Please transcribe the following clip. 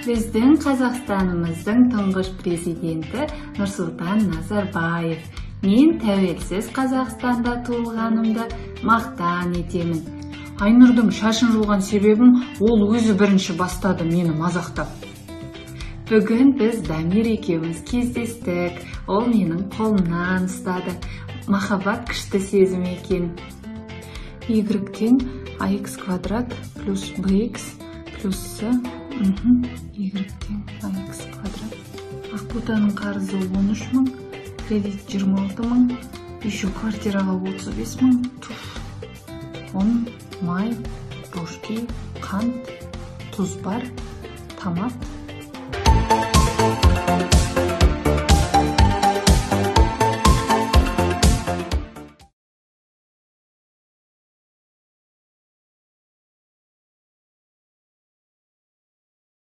Біздің Қазақстанымыздың тұңғыш президенті Нұрсұлтан Назарбаев. Мен тәуелсіз Қазақстанда туылғанымды мақтан етемін. Айнұрдың шашын жұлған себебім, ол өзі бірінші бастады мені мазақтап. Бүгін біз Дамир екеуміз кездестік. Ол менің қолымнан ұстады. Махаббат күшті сезім екен. Y тең ax квадрат плюс bx плюс c. Y тең ax квадрат. Ақботаның қарызы 13 мың, кредит 26 мың, еще квартираға 35 мың. Туф. Ұн, май, бошки, қант, тұз бар, томат.